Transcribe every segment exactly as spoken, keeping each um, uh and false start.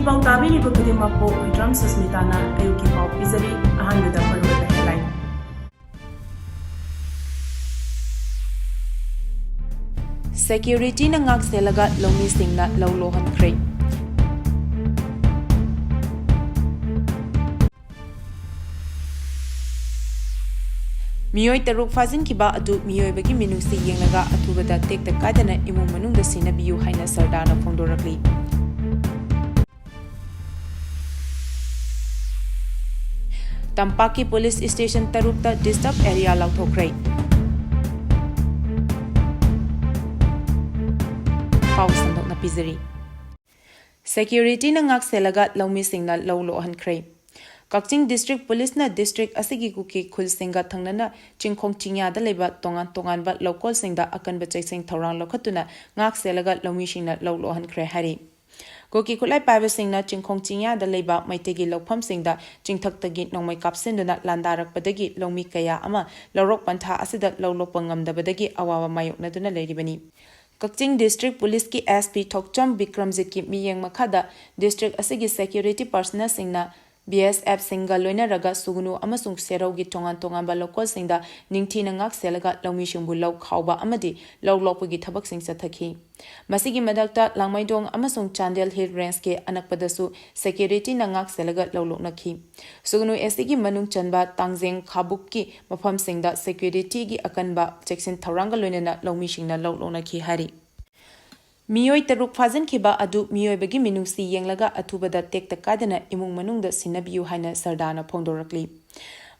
ꯄꯥꯎ ꯇꯥꯕꯤꯔꯤꯕ ꯈꯨꯗꯤꯡꯃꯛꯄꯨ ꯍꯨꯏꯗ꯭ꯔꯝ ꯁꯨꯁꯃꯤꯇꯥꯅ ꯑꯌꯨꯛꯀꯤ ꯄꯥꯎ ꯄꯤꯖꯔꯤ꯫ ꯑꯍꯥꯟꯕꯗ ꯃꯔꯨꯑꯣꯏꯕ headline꯫ Securityꯅ ꯉꯥꯛ ꯁꯦꯜꯂꯒ ꯂꯧꯃꯤꯁꯤꯡꯅ ꯂꯧ ꯂꯣꯛꯍꯟꯈ꯭ꯔꯦ꯫ ꯃꯤꯑꯣꯏ ꯇꯔꯨꯛ ꯐꯥꯖꯤꯟꯈꯤꯕ ꯑꯗꯨ ꯃꯤꯑꯣꯏꯕꯒꯤ ꯃꯤꯅꯨꯡꯁꯤ ꯌꯦꯡꯂꯒ ꯑꯊꯨꯕꯗ ꯇꯦꯛꯇ ꯀꯥꯏꯗꯅ ꯏꯃꯨꯡ ꯃꯅꯨꯡꯗ ꯁꯤꯟꯅꯕꯤꯌꯨ ꯍꯥꯏꯅ ꯁꯔꯗꯥꯔꯅ ꯐꯣꯡꯗꯣꯔꯛꯂꯤ꯫ ꯇꯝꯄꯥꯛꯀꯤ ꯄꯨꯂꯤꯁ ꯁ꯭ꯇꯦꯁꯟ ꯇꯔꯨꯛꯇ disturb area ꯂꯥꯎꯊꯣꯛꯈ꯭ꯔꯦ꯫ ꯄꯥꯎ ꯁꯟꯗꯣꯛꯅ ꯄꯤꯖꯔꯤ꯫ Securityꯅ ꯉꯥꯛ ꯁꯦꯜꯂꯒ ꯂꯧꯃꯤꯁꯤꯡꯅ ꯂꯧ ꯂꯣꯛꯍꯟꯈ꯭ꯔꯦ꯫ ꯀꯛꯆꯤꯡ district ꯄꯨꯂꯤꯁꯅ district ꯑꯁꯤꯒꯤ ꯀꯨꯀꯤ ꯈꯨꯜꯁꯤꯡꯒ ꯊꯪꯅꯅ ꯆꯤꯡꯈꯣꯡ ꯆꯤꯡꯌꯥꯗ ꯂꯩꯕ ꯇꯣꯉꯥꯟ ꯇꯣꯉꯥꯟꯕ ꯂꯧꯀꯣꯜꯁꯤꯡꯗ ꯑꯀꯟꯕ ꯆꯦꯛꯁꯤꯟ ꯊꯧꯔꯥꯡ ꯂꯧꯈꯠꯇꯨꯅ ꯉꯥꯛ ꯁꯦꯜꯂꯒ ꯂꯧꯃꯤꯁꯤꯡꯅ ꯂꯧ ꯂꯣꯛꯍꯟꯈ꯭ꯔꯦ ꯍꯥꯏꯔꯤ꯫ ꯀꯨꯀꯤ ꯈꯨꯠꯂꯥꯏ ꯄꯥꯏꯕꯁꯤꯡꯅ ꯆꯤꯡꯈꯣꯡ ꯆꯤꯡꯌꯥꯗ ꯂꯩꯕ ꯃꯩꯇꯩꯒꯤ ꯂꯧꯐꯝꯁꯤꯡꯗ ꯆꯤꯡꯊꯛꯇꯒꯤ ꯅꯣꯡꯃꯩ ꯀꯥꯞꯁꯤꯟꯗꯨꯅ ꯂꯥꯟꯗꯥꯔꯛꯄꯗꯒꯤ ꯂꯧꯃꯤ ꯀꯌꯥ ꯑꯃ ꯂꯧꯔꯣꯛ ꯄꯟꯊꯥ ꯑꯁꯤꯗ ꯂꯧ ꯂꯣꯛꯄ ꯉꯝꯗꯕꯗꯒꯤ ꯑꯋꯥꯕ ꯃꯥꯌꯣꯛꯅꯗꯨꯅ ꯂꯩꯔꯤꯕꯅꯤ꯫ ꯀꯛꯆꯤꯡ district ꯄꯨꯂꯤꯁꯀꯤ SP ꯊꯣꯛꯆꯣꯝ ꯕꯤꯀ꯭ꯔꯝꯖꯤꯠꯀꯤ ꯃꯤꯠꯌꯦꯡ ꯃꯈꯥꯗ district ꯑꯁꯤꯒꯤ security personnelꯁꯤꯡꯅ BSFꯁꯤꯡꯒ ꯂꯣꯏꯅꯔꯒ ꯁꯨꯒꯅꯨ ꯑꯃꯁꯨꯡ ꯁꯦꯔꯧꯒꯤ ꯇꯣꯉꯥꯟ ꯇꯣꯉꯥꯟꯕ ꯂꯧꯀꯣꯜꯁꯤꯡꯗ ꯅꯤꯡꯊꯤꯅ ꯉꯥꯛ ꯁꯦꯜꯂꯒ ꯂꯧꯃꯤꯁꯤꯡꯕꯨ ꯂꯧ ꯈꯥꯎꯕ ꯑꯃꯗꯤ ꯂꯧ ꯂꯣꯛꯄꯒꯤ ꯊꯕꯛꯁꯤꯡ ꯆꯠꯊꯈꯤ꯫ ꯃꯁꯤꯒꯤ ꯃꯊꯛꯇ ꯂꯥꯡꯃꯩꯗꯣꯡ ꯑꯃꯁꯨꯡ ꯆꯥꯟꯗꯦꯜ Hill Rangeꯀꯤ ꯑꯅꯛꯄꯗꯁꯨ securityꯅ ꯉꯥꯛ ꯁꯦꯜꯂꯒ ꯂꯧ ꯂꯣꯛꯅꯈꯤ꯫ ꯁꯨꯒꯅꯨ SCꯒꯤ ꯃꯅꯨꯡ ꯆꯟꯕ ꯇꯥꯡꯖꯦꯡ ꯈꯥꯕꯨꯛꯀꯤ ꯃꯐꯝꯁꯤꯡꯗ securityꯒꯤ ꯑꯀꯟꯕ ꯆꯦꯛꯁꯤꯟ ꯊꯧꯔꯥꯡꯒ ꯂꯣꯏꯅꯅ ꯂꯧꯃꯤꯁꯤꯡꯅ ꯂꯧ ꯂꯣꯛꯅꯈꯤ ꯍꯥꯏꯔꯤ꯫ ꯃꯤꯑꯣꯏ ꯇꯔꯨꯛ ꯐꯥꯖꯤꯟꯈꯤꯕ ꯑꯗꯨ ꯃꯤꯑꯣꯏꯕꯒꯤ ꯃꯤꯅꯨꯡꯁꯤ ꯌꯦꯡꯂꯒ ꯑꯊꯨꯕꯗ ꯇꯦꯛꯇ ꯀꯥꯏꯗꯅ ꯏꯃꯨꯡ ꯃꯅꯨꯡꯗ ꯁꯤꯟꯅꯕꯤꯌꯨ ꯍꯥꯏꯅ ꯁꯔꯗꯥꯔꯅ ꯐꯣꯡꯗꯣꯔꯛꯂꯤ꯫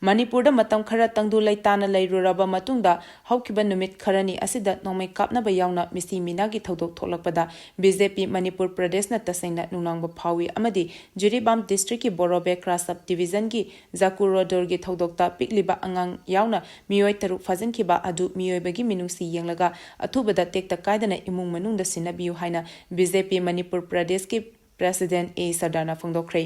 ꯃꯅꯤꯄꯨꯔꯗ ꯃꯇꯝ ꯈꯔ ꯇꯪꯗꯨ ꯂꯩꯇꯥꯅ ꯂꯩꯔꯨꯔꯕ ꯃꯇꯨꯡꯗ ꯍꯧꯈꯤꯕ ꯅꯨꯃꯤꯠ ꯈꯔꯅꯤ ꯑꯁꯤꯗ ꯅꯣꯡꯃꯩ ꯀꯥꯞꯅꯕ ꯌꯥꯎꯅ ꯃꯤꯁꯤ ꯃꯤꯅꯥꯒꯤ ꯊꯧꯗꯣꯛ ꯊꯣꯛꯂꯛꯄꯗ BJP ꯃꯅꯤꯄꯨꯔ ꯄ꯭ꯔꯗꯦꯁꯅ ꯇꯁꯦꯡꯅ ꯅꯨꯡꯅꯥꯡꯕ ꯐꯥꯎꯏ ꯑꯃꯗꯤ ꯖꯤꯔꯤꯕꯥꯝ districtꯀꯤ ꯕꯣꯔꯣꯕꯦꯀ꯭ꯔꯥ sub divisionꯒꯤ ꯖꯥꯀꯨꯔꯣꯗꯣꯔꯒꯤ ꯊꯧꯗꯣꯛꯇ ꯄꯤꯛꯂꯤꯕ ꯑꯉꯥꯡ ꯌꯥꯎꯅ ꯃꯤꯑꯣꯏ ꯇꯔꯨꯛ ꯐꯥꯖꯤꯟꯈꯤꯕ ꯑꯗꯨ ꯃꯤꯑꯣꯏꯕꯒꯤ ꯃꯤꯅꯨꯡꯁꯤ ꯌꯦꯡꯂꯒ ꯑꯊꯨꯕꯗ ꯇꯦꯛꯇ ꯀꯥꯏꯗꯅ ꯏꯃꯨꯡ ꯃꯅꯨꯡꯗ ꯁꯤꯟꯅꯕꯤꯌꯨ ꯍꯥꯏꯅ BJP ꯃꯅꯤꯄꯨꯔ ꯄ꯭ꯔꯗꯦꯁꯀꯤ President A ꯁꯔꯗꯥꯔꯅ ꯐꯣꯡꯗꯣꯛꯈ꯭ꯔꯦ꯫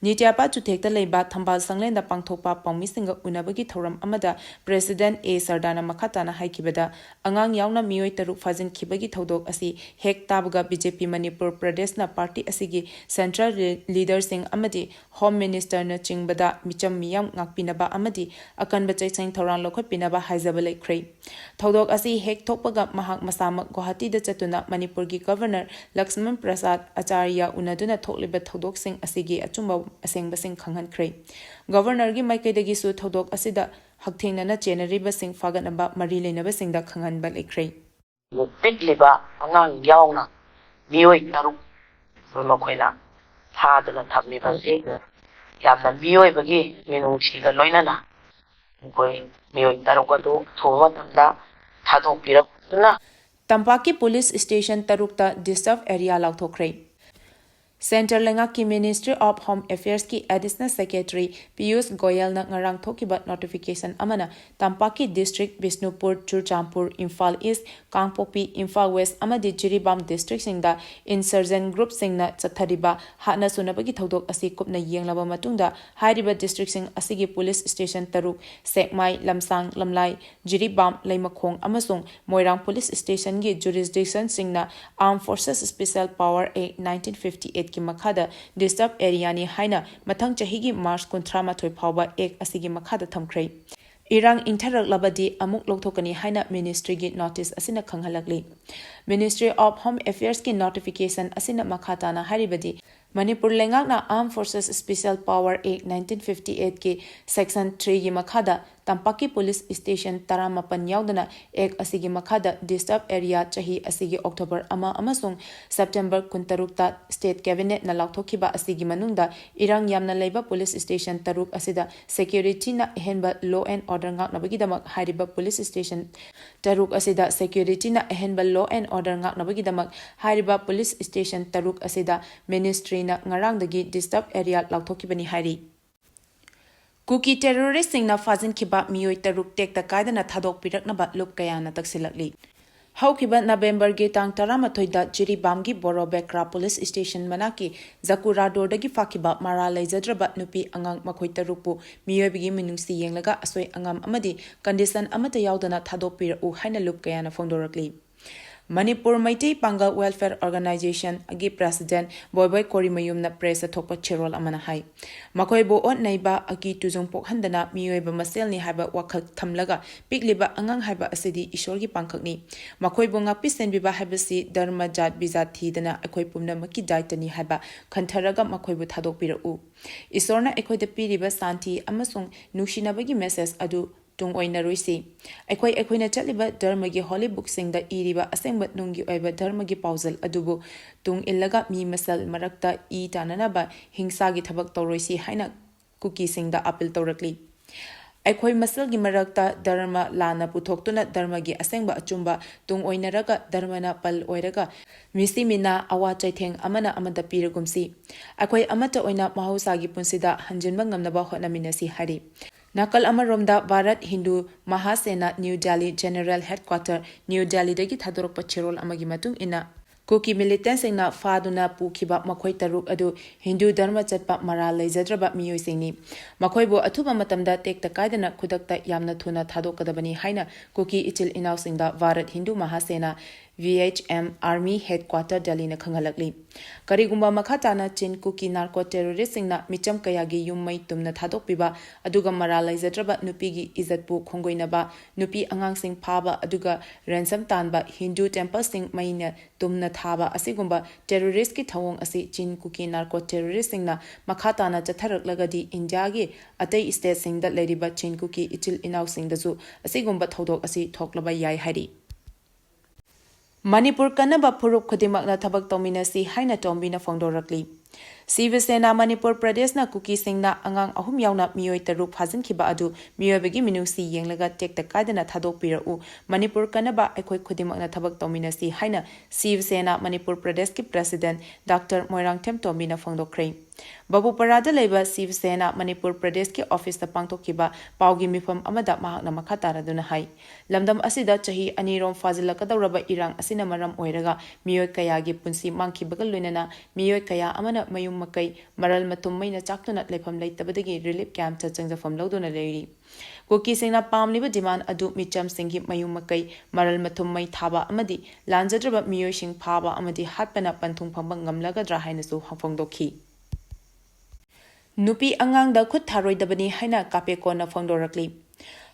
ꯅꯤꯇ꯭ꯌꯥꯄꯥ ꯆꯨꯊꯦꯛꯇ ꯂꯩꯕ ꯊꯝꯕꯥꯜ ꯁꯪꯂꯦꯟꯗ ꯄꯥꯡꯊꯣꯛꯄ ꯄꯥꯎꯃꯤꯁꯤꯡꯒ ꯎꯅꯕꯒꯤ ꯊꯧꯔꯝ ꯑꯃꯗ President A ꯁꯔꯗꯥꯅ ꯃꯈꯥ ꯇꯥꯅ ꯍꯥꯏꯈꯤꯕꯗ, ꯑꯉꯥꯡ ꯌꯥꯎꯅ ꯃꯤꯑꯣꯏ ꯇꯔꯨꯛ ꯐꯥꯖꯤꯟꯈꯤꯕꯒꯤ ꯊꯧꯗꯣꯛ ꯑꯁꯤ ꯍꯦꯛ ꯇꯥꯕꯒ BJP ꯃꯅꯤꯄꯨꯔ ꯄ꯭ꯔꯗꯦꯁꯅ party ꯑꯁꯤꯒꯤ central leaderꯁꯤꯡ ꯑꯃꯗꯤ Home Ministerꯅ ꯆꯤꯡꯕꯗ ꯃꯤꯆꯝ ꯃꯤꯌꯥꯝ ꯉꯥꯛꯄꯤꯅꯕ ꯑꯃꯗꯤ ꯑꯀꯟꯕ ꯆꯩꯁꯤꯡ ꯊꯧꯔꯥꯡ ꯂꯧꯈꯠꯄꯤꯅꯕ ꯍꯥꯏꯖꯕ ꯂꯩꯈ꯭ꯔꯦ꯫ ꯊꯧꯗꯣꯛ ꯑꯁꯤ ꯍꯦꯛ ꯊꯣꯛꯄꯒ ꯃꯍꯥꯛ ꯃꯁꯥꯃꯛ ꯒꯨꯋꯥꯍꯥꯇꯤꯗ ꯆꯠꯇꯨꯅ ꯃꯅꯤꯄꯨꯔꯒꯤ Governor ꯂꯛꯁꯃꯟ ꯄ꯭ꯔꯁꯥꯗ ꯑꯆꯥꯔꯌ ꯎꯅꯗꯨꯅ ꯊꯣꯛꯂꯤꯕ ꯊꯧꯗꯣꯛꯁꯤꯡ ꯑꯁꯤꯒꯤ ꯑꯆꯨꯝꯕ ꯑꯁꯦꯡꯕꯁꯤꯡ ꯈꯪꯍꯟꯈ꯭ꯔꯦ꯫ Governorꯒꯤ ꯃꯥꯏꯀꯩꯗꯒꯤꯁꯨ ꯊꯧꯗꯣꯛ ꯑꯁꯤꯗ ꯍꯛꯊꯦꯡꯅꯅ ꯆꯦꯟꯅꯔꯤꯕꯁꯤꯡ ꯐꯥꯒꯠꯅꯕ ꯃꯔꯤ ꯂꯩꯅꯕꯁꯤꯡꯗ ꯈꯪꯍꯟꯕ ꯂꯩꯈ꯭ꯔꯦ꯫ ꯄꯤꯛꯂꯤꯕ ꯑꯉꯥꯡ ꯌꯥꯎꯅ ꯃꯤꯑꯣꯏ ꯇꯔꯨꯛ ꯃꯈꯣꯏꯅ ꯐꯥꯗꯨꯅ ꯊꯝꯃꯤꯕ ꯑꯁꯤ ꯌꯥꯝꯅ ꯃꯤꯑꯣꯏꯕꯒꯤ ꯃꯤꯅꯨꯡꯁꯤꯒ ꯂꯣꯏꯅꯅ ꯃꯈꯣꯏ ꯃꯤꯑꯣꯏ ꯇꯔꯨꯛ ꯑꯗꯨ ꯑꯊꯨꯕ ꯃꯇꯝꯗ ꯊꯥꯗꯣꯛꯄꯤꯔꯛꯇꯨꯅ ꯇꯝꯄꯥꯛꯀꯤ police station ꯇꯔꯨꯛꯇ disturb area ꯂꯥꯎꯊꯣꯛꯈ꯭ꯔꯦ꯫ Centre ꯂꯩꯉꯥꯛꯀꯤ Ministry of Home Affairsꯀꯤ Additional Secretary Piyush ꯒꯣꯌꯜꯅ ꯉꯔꯥꯡ ꯊꯣꯛꯈꯤꯕ notification ꯑꯃꯅ ꯇꯝꯄꯥꯛꯀꯤ district ꯕꯤꯁꯅꯨꯄꯨꯔ, ꯆꯨꯔꯆꯥꯟꯄꯨꯔ, ꯏꯝꯐꯥꯜ East, ꯀꯥꯡꯄꯣꯛꯄꯤ, ꯏꯝꯐꯥꯜ West ꯑꯃꯗꯤ ꯖꯤꯔꯤꯕꯥꯝ districtꯁꯤꯡꯗ insurgent groupꯁꯤꯡꯅ ꯆꯠꯊꯔꯤꯕ ꯍꯥꯠꯅ ꯁꯨꯅꯕꯒꯤ ꯊꯧꯗꯣꯛ ꯑꯁꯤ ꯀꯨꯞꯅ ꯌꯦꯡꯂꯕ ꯃꯇꯨꯡꯗ, ꯍꯥꯏꯔꯤꯕ districtꯁꯤꯡ ꯑꯁꯤꯒꯤ police station ꯇꯔꯨꯛ, ꯁꯦꯛꯃꯥꯏ, ꯂꯝꯁꯥꯡ, ꯂꯝꯂꯥꯏ, ꯖꯤꯔꯤꯕꯥꯝ, ꯂꯩꯃꯈꯣꯡ ꯑꯃꯁꯨꯡ ꯃꯣꯏꯔꯥꯡ police stationꯒꯤ jurisdictionꯁꯤꯡꯅ Armed Forces Special Power Act nineteen fifty eightꯀꯤ ꯃꯈꯥꯗ disturb areaꯅꯤ ꯍꯥꯏꯅ ꯃꯊꯪ ꯆꯍꯤꯒꯤ March ꯀꯨꯟꯊ꯭ꯔꯥ ꯃꯥꯊꯣꯏ ꯐꯥꯎꯕ Act ꯑꯁꯤꯒꯤ ꯃꯈꯥꯗ ꯊꯝꯈ꯭ꯔꯦ꯫ ꯏꯔꯥꯡ ꯏꯪꯊꯔꯛꯂꯕꯗꯤ ꯑꯃꯨꯛ ꯂꯧꯊꯣꯛꯀꯅꯤ ꯍꯥꯏꯅ ministryꯒꯤ notice ꯑꯁꯤꯅ ꯈꯪꯍꯜꯂꯛꯂꯤ꯫ Ministry of Home Affairsꯀꯤ notification ꯑꯁꯤꯅ ꯃꯈꯥ ꯇꯥꯅ ꯍꯥꯏꯔꯤꯕꯗꯤ, ꯃꯅꯤꯄꯨꯔ ꯂꯩꯉꯥꯛꯅ Armed Forces Special Power Act nineteen fifty eightꯀꯤ section threeꯒꯤ ꯃꯈꯥꯗ ꯇꯝꯄꯥꯛꯀꯤ police station ꯇꯔꯥꯃꯥꯄꯟ ꯌꯥꯎꯗꯅ Act ꯑꯁꯤꯒꯤ ꯃꯈꯥꯗ disturb area ꯆꯍꯤ ꯑꯁꯤꯒꯤ October ꯑꯃ ꯑꯃꯁꯨꯡ September ꯀꯨꯟꯇꯔꯨꯛꯇ state cabinetꯅ ꯂꯥꯎꯊꯣꯛꯈꯤꯕ ꯑꯁꯤꯒꯤ ꯃꯅꯨꯡꯗ ꯏꯔꯥꯡ ꯌꯥꯝꯅ ꯂꯩꯕ police station ꯇꯔꯨꯛ ꯑꯁꯤꯗ securityꯅ ꯑꯍꯦꯟꯕ law and order ꯉꯥꯛꯅꯕꯒꯤꯗꯃꯛ ꯍꯥꯏꯔꯤꯕ police station ꯇꯔꯨꯛ ꯑꯁꯤꯗ securityꯅ ꯑꯍꯦꯟꯕ law and order ꯉꯥꯛꯅꯕꯒꯤꯗꯃꯛ ꯍꯥꯏꯔꯤꯕ police station ꯇꯔꯨꯛ ꯑꯁꯤꯗ ministryꯅ ꯉꯔꯥꯡꯗꯒꯤ disturb area ꯂꯥꯎꯊꯣꯛꯈꯤꯕꯅꯤ ꯍꯥꯏꯔꯤ꯫ ꯀꯨꯀꯤ terroristꯁꯤꯡꯅ ꯐꯥꯖꯤꯟꯈꯤꯕ ꯃꯤꯑꯣꯏ ꯇꯔꯨꯛ ꯇꯦꯛꯇ ꯀꯥꯏꯗꯅ ꯊꯥꯗꯣꯛꯄꯤꯔꯛꯅꯕ ꯂꯨꯞ ꯀꯌꯥꯅ ꯇꯛꯁꯤꯜꯂꯛꯂꯤ꯫ ꯍꯧꯈꯤꯕ ꯅꯕꯦꯝꯕꯔꯒꯤ ꯇꯥꯡ ꯇꯔꯥꯃꯥꯊꯣꯏꯗ ꯖꯤꯔꯤꯕꯥꯝꯒꯤ ꯕꯣꯔꯣ ꯕꯦꯀ꯭ꯔꯥ ꯄꯨꯂꯤꯁ ꯁ꯭ꯇꯦꯁꯟ ꯃꯅꯥꯛꯀꯤ ꯖꯀꯨꯔꯥꯗꯣꯔꯗꯒꯤ ꯐꯥꯈꯤꯕ ꯃꯔꯥꯜ ꯂꯩꯖꯗ꯭ꯔꯕ ꯅꯨꯄꯤ ꯑꯉꯥꯡ ꯃꯈꯣꯏ ꯇꯔꯨꯛꯄꯨ ꯃꯤꯑꯣꯏꯕꯒꯤ ꯃꯤꯅꯨꯡꯁꯤ ꯌꯦꯡꯂꯒ ꯑꯁꯣꯏ ꯑꯉꯥꯝ ꯑꯃꯗꯤ ꯀꯟꯗꯤꯁꯟ ꯑꯃꯠꯇ ꯌꯥꯎꯗꯅ ꯊꯥꯗꯣꯛꯄꯤꯔꯛꯎ ꯍꯥꯏꯅ ꯂꯨꯞ ꯀꯌꯥꯅ ꯐꯣꯡꯗꯣꯔꯛꯂꯤ꯫ ꯃꯅꯤꯄꯨꯔ ꯃꯩꯇꯩ ꯄꯥꯡꯒꯜ ꯋꯦꯜꯐꯤꯌꯔ ꯑꯣꯔꯒꯅꯥꯏꯖꯦꯁꯟꯒꯤ ꯄ꯭ꯔꯦꯁꯤꯗꯦꯟꯠ ꯕꯣꯏꯕꯣꯏ ꯀꯣꯔꯤꯃꯌꯨꯝꯅ ꯄ꯭ꯔꯦꯁꯇ ꯊꯣꯛꯄ ꯆꯦꯔꯣꯜ ꯑꯃꯅ ꯍꯥꯏ, ꯃꯈꯣꯏꯕꯨ ꯑꯣꯠ ꯅꯩꯕ, ꯑꯀꯤ ꯇꯨꯖꯨꯡ ꯄꯣꯛꯍꯟꯗꯅ ꯃꯤꯑꯣꯏꯕ ꯃꯁꯦꯜꯅꯤ ꯍꯥꯏꯕ ꯋꯥꯈꯜ ꯊꯝꯂꯒ ꯄꯤꯛꯂꯤꯕ ꯑꯉꯥꯡ ꯍꯥꯏꯕ ꯑꯁꯤꯗꯤ ꯏꯁꯣꯔꯒꯤ ꯄꯥꯡꯈꯛꯅꯤ꯫ ꯃꯈꯣꯏꯕꯨ ꯉꯥꯛꯄꯤ ꯁꯦꯟꯕꯤꯕ ꯍꯥꯏꯕꯁꯤ ꯙꯔꯃ, ꯖꯥꯠ ꯕꯤꯖꯥꯠ ꯊꯤꯗꯅ ꯑꯩꯈꯣꯏ ꯄꯨꯝꯅꯃꯛꯀꯤ ꯗꯥꯏꯇꯅꯤ ꯍꯥꯏꯕ ꯈꯟꯊꯔꯒ ꯃꯈꯣꯏꯕꯨ ꯊꯥꯗꯣꯛꯄꯤꯔꯛꯎ꯫ ꯏꯁꯣꯔꯅ ꯑꯩꯈꯣꯏꯗ ꯄꯤꯔꯤꯕ ꯁꯥꯟꯇꯤ ꯑꯃꯁꯨꯡ ꯅꯨꯡꯁꯤꯅꯕꯒꯤ ꯃꯦꯁꯦꯖ ꯑꯗꯨ ꯇꯨꯡ ꯑꯣꯏꯅꯔꯣꯏꯁꯤ꯫ ꯑꯩꯈꯣꯏ ꯑꯩꯈꯣꯏꯅ ꯆꯠꯂꯤꯕ ꯙꯔꯃꯒꯤ ꯍꯣꯂꯤ ꯕꯨꯛꯁꯤꯡꯗ ꯏꯔꯤꯕ ꯑꯁꯦꯡꯕ ꯅꯨꯡꯒꯤ ꯑꯣꯏꯕ ꯙꯔꯃꯒꯤ ꯄꯥꯎꯖꯦꯜ ꯑꯗꯨꯕꯨ ꯇꯨꯡ ꯏꯜꯂꯒ ꯃꯤ ꯃꯁꯦꯜ ꯃꯔꯛꯇ ꯏ ꯇꯥꯟꯅꯅꯕ ꯍꯤꯡꯁꯥꯒꯤ ꯊꯕꯛ ꯇꯧꯔꯣꯏꯁꯤ ꯍꯥꯏꯅ ꯀꯨꯀꯤꯁꯤꯡꯗ ꯑꯄꯤꯜ ꯇꯧꯔꯛꯂꯤ꯫ ꯑꯩꯈꯣꯏ ꯃꯁꯦꯜꯒꯤ ꯃꯔꯛꯇ ꯙꯔꯃ ꯂꯥꯟꯅ ꯄꯨꯊꯣꯛꯇꯨꯅ ꯙꯔꯃꯒꯤ ꯑꯁꯦꯡꯕ ꯑꯆꯨꯝꯕ ꯇꯨꯡ ꯑꯣꯏꯅꯔꯒ ꯙꯔꯃꯅ ꯄꯜ ꯑꯣꯏꯔꯒ ꯃꯤꯁꯤ ꯃꯤꯅꯥ ꯑꯋꯥ ꯆꯩꯊꯦꯡ ꯑꯃꯅ ꯑꯃꯗ ꯄꯤꯔꯒꯨꯝꯁꯤ꯫ ꯑꯩꯈꯣꯏ ꯑꯃꯠꯇ ꯑꯣꯏꯅ ꯃꯍꯧꯁꯥꯒꯤ ꯄꯨꯟꯁꯤꯗ ꯍꯟꯖꯤꯟꯕ ꯉꯝꯅꯕ ꯍꯣꯠꯅꯃꯤꯟꯅꯁꯤ ꯍꯥꯏꯔꯤ꯫ ꯅꯥꯀꯜ ꯑꯃꯔꯣꯝꯗ Bharat Hindu Mahasena new Delhi general headquarter new ꯗꯦꯜꯂꯤꯗꯒꯤ ꯊꯥꯗꯣꯔꯛꯄ ꯆꯦꯔꯣꯜ ꯑꯃꯒꯤ ꯃꯇꯨꯡ ꯏꯟꯅ, ꯀꯨꯀꯤ ꯃꯤꯂꯤꯇꯦꯟꯠꯁꯤꯡꯅ ꯐꯥꯗꯨꯅ ꯄꯨꯈꯤꯕ ꯃꯈꯣꯏ ꯇꯔꯨꯛ ꯑꯗꯨ ꯍꯤꯟꯗꯨ ꯙꯔꯃ ꯆꯠꯄ ꯃꯔꯥꯜ ꯂꯩꯖꯗ꯭ꯔꯕ ꯃꯤꯑꯣꯏꯁꯤꯡꯅꯤ꯫ ꯃꯈꯣꯏꯕꯨ ꯑꯊꯨꯕ ꯃꯇꯝꯗ ꯇꯦꯛꯇ ꯀꯥꯏꯗꯅ ꯈꯨꯗꯛꯇ ꯌꯥꯝꯅ ꯊꯨꯅ ꯊꯥꯗꯣꯛꯀꯗꯕꯅꯤ ꯍꯥꯏꯅ ꯀꯨꯀꯤ ꯏꯆꯤꯜ ꯏꯅꯥꯎꯁꯤꯡꯗ Bharat Hindu Mahasena, V H M, army headquarter ꯗꯦꯜꯂꯤꯅ ꯈꯪꯍꯜꯂꯛꯂꯤ꯫ ꯀꯔꯤꯒꯨꯝꯕ ꯃꯈꯥ ꯇꯥꯅ ꯆꯤꯟ ꯀꯨꯀꯤ ꯅꯥꯔꯀꯣ ꯇꯦꯔꯣꯔꯤꯁ꯭ꯠꯁꯤꯡꯅ ꯃꯤꯆꯝ ꯀꯌꯥꯒꯤ ꯌꯨꯝ ꯃꯩ ꯇꯨꯝꯅ ꯊꯥꯗꯣꯛꯄꯤꯕ, ꯑꯗꯨꯒ ꯃꯔꯥꯜ ꯂꯩꯖꯗ꯭ꯔꯕ ꯅꯨꯄꯤꯒꯤ ꯏꯖꯠꯄꯨ ꯈꯣꯡꯒꯣꯏꯅꯕ, ꯅꯨꯄꯤ ꯑꯉꯥꯡꯁꯤꯡ ꯐꯥꯕ, ꯑꯗꯨꯒ ꯔꯦꯟꯁꯝ ꯇꯥꯟꯕ, ꯍꯤꯟꯗꯨ ꯇꯦꯝꯄꯜꯁꯤꯡ ꯃꯩꯅ ꯇꯨꯝꯅ ꯊꯥꯕ ꯑꯁꯤꯒꯨꯝꯕ ꯇꯦꯔꯣꯔꯤꯁ꯭ꯠꯀꯤ ꯊꯧꯑꯣꯡ ꯑꯁꯤ ꯆꯤꯟ ꯀꯨꯀꯤ ꯅꯥꯔꯀꯣ ꯇꯦꯔꯣꯔꯤꯁ꯭ꯠꯁꯤꯡꯅ ꯃꯈꯥ ꯇꯥꯅ ꯆꯠꯊꯔꯛꯂꯒꯗꯤ ꯏꯟꯗꯤꯌꯥꯒꯤ ꯑꯇꯩ ꯁ꯭ꯇꯦꯠꯁꯤꯡꯗ ꯂꯩꯔꯤꯕ ꯆꯤꯟ ꯀꯨꯀꯤ ꯏꯆꯤꯜ ꯏꯅꯥꯎꯁꯤꯡꯗꯁꯨ ꯑꯁꯤꯒꯨꯝꯕ ꯊꯧꯗꯣꯛ ꯑꯁꯤ ꯊꯣꯛꯂꯕ ꯌꯥꯏ ꯍꯥꯏꯔꯤ꯫ ꯃꯅꯤꯄꯨꯔ ꯀꯟꯅꯕ ꯐꯨꯔꯨꯞ ꯈꯨꯗꯤꯡꯃꯛꯅ ꯊꯕꯛ ꯇꯧꯃꯤꯟꯅꯁꯤ ꯍꯥꯏꯅ ꯇꯣꯝꯕꯤꯅ ꯐꯣꯡꯗꯣꯔꯛꯂꯤ꯫ ꯁꯤꯕ ꯁꯦꯅꯥ ꯃꯅꯤꯄꯨꯔ ꯄ꯭ꯔꯗꯦꯁꯅ ꯀꯨꯀꯤꯁꯤꯡꯅ ꯑꯉꯥꯡ ꯑꯍꯨꯝ ꯌꯥꯎꯅ ꯃꯤꯑꯣꯏ ꯇꯔꯨꯛ ꯐꯥꯖꯤꯟꯈꯤꯕ ꯑꯗꯨ ꯃꯤꯑꯣꯏꯕꯒꯤ ꯃꯤꯅꯨꯡꯁꯤ ꯌꯦꯡꯂꯒ ꯇꯦꯛꯇ ꯀꯥꯏꯗꯅ ꯊꯥꯗꯣꯛꯄꯤꯔꯛꯎ, ꯃꯅꯤꯄꯨꯔ ꯀꯟꯅꯕ ꯑꯩꯈꯣꯏ ꯈꯨꯗꯤꯡꯃꯛꯅ ꯊꯕꯛ ꯇꯧꯃꯤꯟꯅꯁꯤ ꯍꯥꯏꯅ ꯁꯤꯕ ꯁꯦꯅꯥ ꯃꯅꯤꯄꯨꯔ ꯄ꯭ꯔꯗꯦꯁꯀꯤ ꯄ꯭ꯔꯁꯤꯗꯦꯟ ꯗꯥꯛꯇꯔ ꯃꯣꯏꯔꯥꯡꯊꯦꯝ ꯇꯣꯝꯕꯤꯅ ꯐꯣꯡꯗꯣꯛꯈ꯭ꯔꯦ꯫ ꯕꯕꯨꯄꯔꯥꯗ ꯂꯩꯕ ꯁꯤꯕ ꯁꯦꯅꯥ ꯃꯅꯤꯄꯨꯔ ꯄ꯭ꯔꯗꯦꯁꯀꯤ ꯑꯣꯐꯤꯁꯇ ꯄꯥꯡꯊꯣꯛꯈꯤꯕ ꯄꯥꯎꯒꯤ ꯃꯤꯐꯝ ꯑꯃꯗ ꯃꯍꯥꯛꯅ ꯃꯈꯥ ꯇꯥꯔꯗꯨꯅ ꯍꯥꯏ, ꯂꯝꯗꯝ ꯑꯁꯤꯗ ꯆꯍꯤ ꯑꯅꯤꯔꯣꯝ ꯐꯥꯖꯤꯜꯂꯛꯀꯗꯧꯔꯕ ꯏꯔꯥꯡ ꯑꯁꯤꯅ ꯃꯔꯝ ꯑꯣꯏꯔꯒ ꯃꯤꯑꯣꯏ ꯀꯌꯥꯒꯤ ꯄꯨꯟꯁꯤ ꯃꯥꯡꯈꯤꯕꯒ ꯂꯣꯏꯅꯅ ꯃꯤꯑꯣꯏ ꯀꯌꯥ ꯑꯃꯅ ꯃꯌꯨꯝ ꯃꯀꯩ ꯃꯔꯜ ꯃꯊꯨꯝ ꯃꯩꯅ ꯆꯥꯛꯇꯨꯅ ꯂꯩꯐꯝ ꯂꯩꯇꯕꯗꯒꯤ ꯔꯤꯂꯤꯐ ꯀꯦꯝꯞꯇ ꯆꯪꯖꯐꯝ ꯂꯧꯗꯨꯅ ꯂꯩꯔꯤ꯫ ꯀꯨꯀꯤꯁꯤꯡꯅ ꯄꯥꯝꯂꯤꯕ ꯗꯤꯃꯥꯟ ꯑꯗꯨ ꯃꯤꯆꯝꯁꯤꯡꯒꯤ ꯃꯌꯨꯝ ꯃꯀꯩ ꯃꯔꯜ ꯃꯊꯨꯝ ꯃꯩ ꯊꯥꯕ ꯑꯃꯗꯤ ꯂꯥꯟꯖꯗ꯭ꯔꯕ ꯃꯤꯑꯣꯏꯁꯤꯡ ꯐꯥꯕ ꯑꯃꯗꯤ ꯍꯥꯠꯄꯅ ꯄꯟꯊꯨꯡ ꯐꯪꯕ ꯉꯝꯂꯒꯗ꯭ꯔꯥ ꯍꯥꯏꯅꯁꯨ ꯐꯣꯡꯗꯣꯛꯈꯤ꯫ ꯅꯨꯄꯤ ꯑꯉꯥꯡꯗ ꯈꯨꯠ ꯊꯥꯔꯣꯏꯗꯕꯅꯤ ꯍꯥꯏꯅ ꯀꯥꯄꯦꯀꯣꯟꯅ ꯐꯣꯡꯗꯣꯔꯛꯂꯤ꯫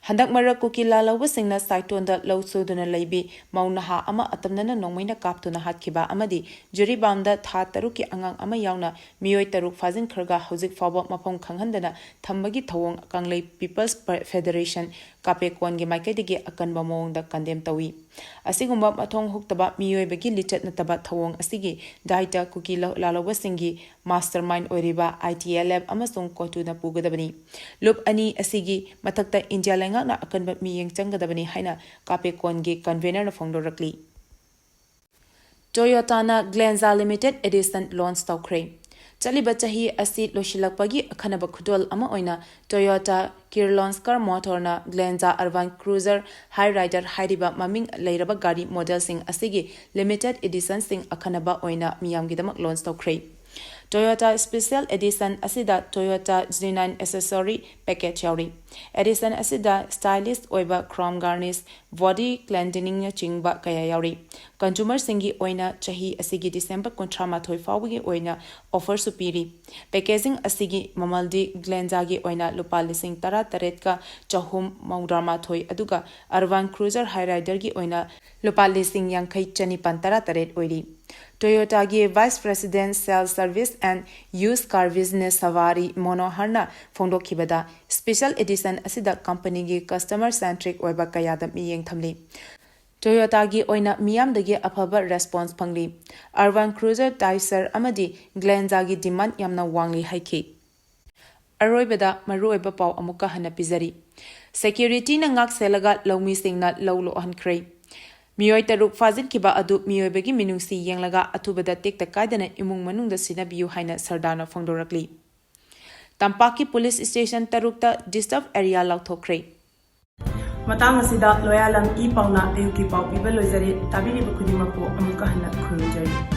ꯍꯟꯗꯛ ꯃꯔꯛ ꯀꯨꯀꯤ ꯂꯥꯜꯍꯧꯕꯁꯤꯡꯅ ꯁꯥꯏꯇꯣꯟꯗ ꯂꯧ ꯁꯨꯗꯨꯅ ꯂꯩꯕꯤ ꯃꯧ ꯅꯍꯥ ꯑꯃ ꯑꯇꯝꯅꯅ ꯅꯣꯡꯃꯩꯅ ꯀꯥꯞꯇꯨꯅ ꯍꯥꯠꯈꯤꯕ ꯑꯃꯗꯤ ꯖꯤꯔꯤꯕꯥꯝꯗ ꯊꯥ ꯇꯔꯨꯛꯀꯤ ꯑꯉꯥꯡ ꯑꯃ ꯌꯥꯎꯅ ꯃꯤꯑꯣꯏ ꯇꯔꯨꯛ ꯐꯥꯖꯤꯟꯈ꯭ꯔꯒ ꯍꯧꯖꯤꯛ ꯐꯥꯎꯕ ꯃꯐꯝ ꯈꯪꯍꯟꯗꯅ ꯊꯝꯕꯒꯤ ꯊꯧꯑꯣꯡ ꯀꯪꯂꯩ ꯄꯤꯄꯜꯁ ꯐꯦꯗꯔꯦꯁꯟ ꯀꯥꯄꯦꯀꯣꯟꯒꯤ ꯃꯥꯏꯀꯩꯗꯒꯤ ꯑꯀꯟꯕ ꯃꯑꯣꯡꯗ ꯀꯟꯗꯦꯝ ꯇꯧꯏ꯫ ꯑꯁꯤꯒꯨꯝꯕ ꯃꯊꯣꯡ ꯍꯨꯛꯇꯕ ꯃꯤꯑꯣꯏꯕꯒꯤ ꯂꯤꯆꯠ ꯅꯠꯇꯕ ꯊꯧꯑꯣꯡ ꯑꯁꯤꯒꯤ ꯗꯥꯏꯇ ꯀꯨꯀꯤ ꯂꯧ-, ꯂꯥꯜꯍꯧꯕꯁꯤꯡꯒꯤ ꯃꯥꯁꯇꯔ ꯃꯥꯏꯟ ꯑꯣꯏꯔꯤꯕ ꯑꯥꯏ ꯇꯤ ꯑꯦꯜ ꯑꯦꯐ ꯑꯃꯁꯨꯡ ꯀꯣꯇꯨꯅ ꯄꯨꯒꯗꯕꯅꯤ꯫ ꯂꯨꯞ ꯑꯅꯤ ꯑꯁꯤꯒꯤ ꯃꯊꯛꯇ ꯏꯟꯗꯤꯌꯥ ꯂꯩꯉꯥꯛꯅ ꯑꯀꯟꯕ ꯃꯤꯠꯌꯦꯡ ꯆꯪꯒꯗꯕꯅꯤ ꯍꯥꯏꯅ ꯀꯥꯄꯦꯀꯣꯟꯒꯤ ꯀꯟꯚꯦꯅꯔꯅ ꯐꯣꯡꯗꯣꯔꯛꯂꯤ꯫ ꯇꯣꯌꯣꯇꯥꯅ ꯒ꯭ꯂꯦꯟꯖꯥ ꯂꯤꯃꯤꯇꯦꯗ ꯑꯦꯗꯤꯁꯟ ꯂꯣꯟꯆ ꯇꯧꯈ꯭ꯔꯦ꯫ ꯆꯠꯂꯤꯕ ꯆꯍꯤ ꯑꯁꯤ ꯂꯣꯏꯁꯤꯜꯂꯛꯄꯒꯤ ꯑꯈꯟꯅꯕ ꯈꯨꯗꯣꯜ ꯑꯃ ꯑꯣꯏꯅ ꯇꯣꯌꯣꯇꯥ ꯀꯤꯔꯂꯣꯟꯁꯀꯔ ꯃꯣꯇꯣꯔꯅ ꯒ꯭ꯂꯦꯟꯖꯥ ꯑꯔꯕꯥꯟ ꯀ꯭ꯔꯨꯖꯔ ꯍꯥꯏ ꯔꯥꯏꯗꯔ ꯍꯥꯏꯔꯤꯕ ꯃꯃꯤꯡ ꯂꯩꯔꯕ ꯒꯥꯔꯤ ꯃꯣꯗꯦꯜꯁꯤꯡ ꯑꯁꯤꯒꯤ ꯂꯤꯃꯤꯇꯦꯗ ꯑꯦꯗꯤꯁꯟꯁꯤꯡ ꯑꯈꯟꯅꯕ ꯑꯣꯏꯅ ꯃꯤꯌꯥꯝꯒꯤꯗꯃꯛ ꯂꯣꯟꯆ ꯇꯧꯈ꯭ꯔꯦ꯫ ꯇꯣꯌꯣꯇꯥ ꯁ꯭ꯄꯦꯁꯤꯌꯦꯜ ꯑꯦꯗꯤꯁꯟ ꯑꯁꯤꯗ ꯇꯣꯌꯣꯇꯥ ꯖꯤꯅꯥꯏꯟ ꯑꯦꯁꯦꯁꯣꯔꯤ ꯄꯦꯀꯦꯖ ꯌꯥꯎꯔꯤ꯫ ꯑꯦꯗꯤꯁꯟ ꯑꯁꯤꯗ ꯁ꯭ꯇꯥꯏꯂꯤꯁ ꯑꯣꯏꯕ ꯀ꯭ꯔꯣꯝ ꯒꯥꯔꯅꯤꯁ, ꯕꯣꯗꯤ ꯀ꯭ꯂꯦꯟꯗꯤꯅꯤꯡꯅꯆꯤꯡꯕ ꯀꯌꯥ ꯌꯥꯎꯔꯤ꯫ ꯀꯟꯖꯨꯃꯔꯁꯤꯡꯒꯤ ꯑꯣꯏꯅ ꯆꯍꯤ ꯑꯁꯤꯒꯤ ꯗꯤꯁꯦꯝꯕꯔ ꯀꯨꯟꯊ꯭ꯔꯥ ꯃꯥꯊꯣꯏ ꯐꯥꯎꯕꯒꯤ ꯑꯣꯏꯅ ꯑꯣꯐꯔꯁꯨ ꯄꯤꯔꯤ꯫ ꯄꯦꯀꯦꯖꯤꯡ ꯑꯁꯤꯒꯤ ꯃꯃꯜꯗꯤ ꯒ꯭ꯂꯦꯟꯖꯥꯒꯤ ꯑꯣꯏꯅ ꯂꯨꯄꯥ ꯂꯤꯁꯤꯡ ꯇꯔꯥ ꯇꯔꯦꯠꯀ ꯆꯍꯨꯝ ꯃꯧꯗ꯭ꯔꯥ ꯃꯥꯊꯣꯏ, ꯑꯗꯨꯒ ꯑꯔꯕꯥꯟ ꯀ꯭ꯔꯨꯖꯔ ꯍꯥꯏ ꯔꯥꯏꯗꯔꯒꯤ ꯑꯣꯏꯅ ꯂꯨꯄꯥ ꯂꯤꯁꯤꯡ ꯌꯥꯡꯈꯩ ꯆꯅꯤꯄꯥꯟ ꯇꯔꯥ ꯇꯔꯦꯠ ꯑꯣꯏꯔꯤ꯫ ꯇꯣꯌꯣꯇꯥꯒꯤ vice president sales service and used car business Sabari ꯃꯣꯅꯣꯍꯔꯅ ꯐꯣꯡꯗꯣꯛꯈꯤꯕꯗ, ꯁ꯭ꯄꯦꯁꯤꯌꯦꯜ ꯑꯦꯗꯤꯁꯟ ꯑꯁꯤꯗ ꯀꯝꯄꯅꯤꯒꯤ ꯀꯁꯇꯃꯔ ꯁꯦꯟꯇ꯭ꯔꯤꯛ ꯑꯣꯏꯕ ꯀꯌꯥꯗ ꯃꯤꯠꯌꯦꯡ ꯊꯝꯂꯤ꯫ ꯇꯣꯌꯣꯇꯥꯒꯤ ꯑꯣꯏꯅ ꯃꯤꯌꯥꯝꯗꯒꯤ ꯑꯐꯕ ꯔꯦꯁꯄꯣꯟꯁ ꯐꯪꯂꯤ꯫ ꯑꯔꯕꯥꯟ ꯀ꯭ꯔꯨꯖꯔ, ꯗꯥꯏꯁꯔ ꯑꯃꯗꯤ ꯒ꯭ꯂꯦꯟꯖꯥꯒꯤ ꯗꯤꯃꯥꯟꯗ ꯌꯥꯝꯅ ꯋꯥꯡꯂꯤ ꯍꯥꯏꯈꯤ꯫ ꯑꯔꯣꯏꯕꯗ ꯃꯔꯨꯑꯣꯏꯕ ꯄꯥꯎ ꯑꯃꯨꯛꯀ ꯍꯟꯅ ꯄꯤꯖꯔꯤ꯫ ꯁꯦꯀ꯭ꯌꯨꯔꯤꯇꯤꯅ ꯉꯥꯛ ꯁꯦꯜꯂꯒ ꯂꯧꯃꯤꯁꯤꯡꯅ ꯂꯧ ꯂꯣꯛꯍꯟꯈ꯭ꯔꯦ꯫ ꯃꯤꯑꯣꯏ ꯇꯔꯨꯛ ꯐꯥꯖꯤꯟꯈꯤꯕ ꯑꯗꯨ ꯃꯤꯑꯣꯏꯕꯒꯤ ꯃꯤꯅꯨꯡꯁꯤ ꯌꯦꯡꯂꯒ ꯑꯊꯨꯕꯗ ꯇꯦꯛꯇ ꯀꯥꯏꯗꯅ ꯏꯃꯨꯡ ꯃꯅꯨꯡꯗ ꯁꯤꯟꯅꯕꯤꯌꯨ ꯍꯥꯏꯅ ꯁꯔꯗꯥꯔꯅ ꯐꯣꯡꯗꯣꯔꯛꯂꯤ꯫ ꯇꯝꯄꯥꯛꯀꯤ ꯄꯨꯂꯤꯁ ꯁ꯭ꯇꯦꯁꯟ ꯇꯔꯨꯛꯇ ꯗꯤꯁꯇꯔꯕ ꯑꯦꯔꯤꯌꯥ ꯂꯥꯎꯊꯣꯛꯈ꯭ꯔꯦ꯫ ꯃꯇꯥꯡ ꯑꯁꯤꯗ ꯂꯣꯌꯥꯂꯝ ꯏ ꯄꯥꯎꯅ ꯑꯌꯨꯛꯀꯤ ꯄꯥꯎ ꯄꯤꯕ ꯂꯣꯏꯖꯔꯦ꯫ ꯇꯥꯕꯤꯔꯤꯕ ꯈꯨꯗꯤꯡꯃꯛꯄꯨ ꯑꯃꯨꯛꯀ ꯍꯟꯅ ꯈꯨꯔꯨꯝꯖꯔꯤ꯫